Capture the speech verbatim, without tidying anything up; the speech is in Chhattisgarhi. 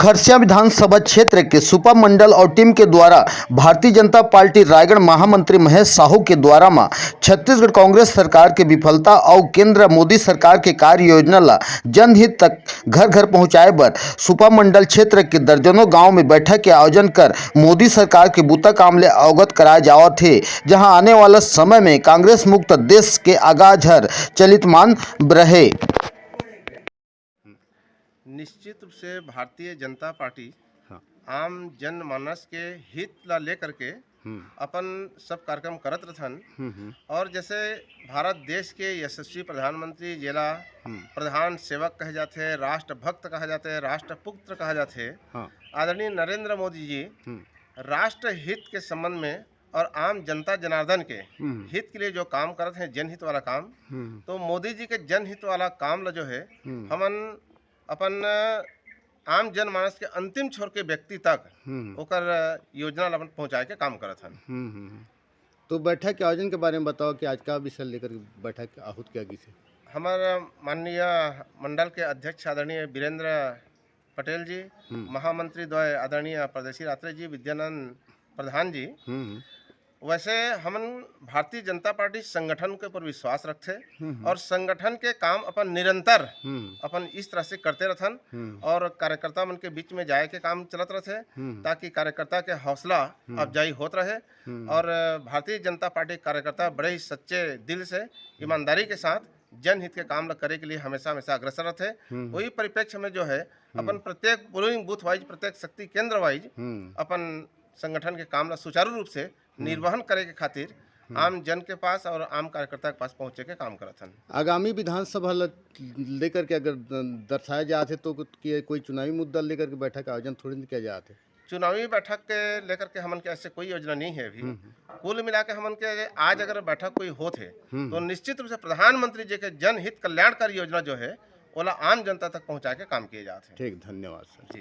खरसिया विधानसभा क्षेत्र के सुपा मंडल और टीम के द्वारा भारतीय जनता पार्टी रायगढ़ महामंत्री महेश साहू के द्वारा म छत्तीसगढ़ कांग्रेस सरकार के विफलता और केंद्र मोदी सरकार के कार्य योजना ला जनहित तक घर घर पहुंचाए बर सुपा मंडल क्षेत्र के दर्जनों गांव में बैठक के आयोजन कर मोदी सरकार के बूता काम ले अवगत कराए जावत हे, जहां आने वाला समय में कांग्रेस मुक्त देश के आगाज हर चलित मान रहे। निश्चित रूप से भारतीय जनता पार्टी हाँ। आम जनमानस के हित ला लेकर के हम्म, अपन सब कार्यक्रम करत रहथन। हम्म, हम्म, और जैसे भारत देश के यशस्वी प्रधानमंत्री जेला हम्म, प्रधान सेवक कहे जाते हैं, राष्ट्रभक्त कहा जाते हैं, राष्ट्रपुत्र कहा जाते हैं, हाँ, आदरणीय नरेंद्र मोदी जी हम्म, राष्ट्र हित के संबंध में और आम जनता जनार्दन के हम्म, हित के लिए जो काम करत हैं, जनहित वाला काम, हम्म, तो मोदी जी के जनहित वाला काम ला जो है हम्म, हमन अपन आम जनमानस के अंतिम छोर के व्यक्ति तक हम्म, ओकर योजना ला अपन पहुंचाए के काम करत हन। हम्म, हम्म। तो बैठक के आयोजन के बारे में बताओ कि आज का विषय लेकर के बैठक आहूत किया गिसे? हमार माननीय मंडल के अध्यक्ष आदरणीय वीरेंद्र पटेल जी, हम्म। महामंत्री द्वय आदरणीय परदेशी रात्रे जी, विद्यानंद प्रधान जी, हम्म, वैसे हमन भारतीय जनता पार्टी संगठन के ऊपर विश्वास रखथे हम्म, और संगठन के काम अपन निरंतर हम्म, अपन इस तरह से करते रहथन हम्म, और कार्यकर्ता मन के बीच में जाए के काम चलत रहथे, हम्म, ताकि कार्यकर्ता के हौसला अफजाई होत रहे। हम्म, और भारतीय जनता पार्टी के कार्यकर्ता बड़े ही सच्चे दिल से, ईमानदारी के साथ जनहित के काम ला करे के लिए हमेशा हमेशा अग्रसर रहथे। हम्म, वही परिप्रेक्ष्य में जो है अपन प्रत्येक पोलिंग बूथ वाइज, प्रत्येक शक्ति केंद्र वाइज हम्म, अपन संगठन के काम ला सुचारू रूप से निर्वहन करे के खातिर आम जन के पास और आम कार्यकर्ता के पास पहुंचे के काम करत हन। आगामी विधानसभा ल-, लेकर के अगर द-, दर्शाया जात है तो कि कोई चुनावी मुद्दा लेकर के बैठक का आयोजन थोड़ी ना किया जात है। चुनावी बैठक के लेकर के हमन के ऐसे कोई योजना नहीं है अभी। कुल मिला के हमन के आज अगर बैठक कोई होत है हम्म। तो निश्चित रूप से प्रधानमंत्री जी के जनहित कल्याणकारी योजना जो है ओला आम जनता तक पहुंचाए के काम किए जात है। ठीक, धन्यवाद सर।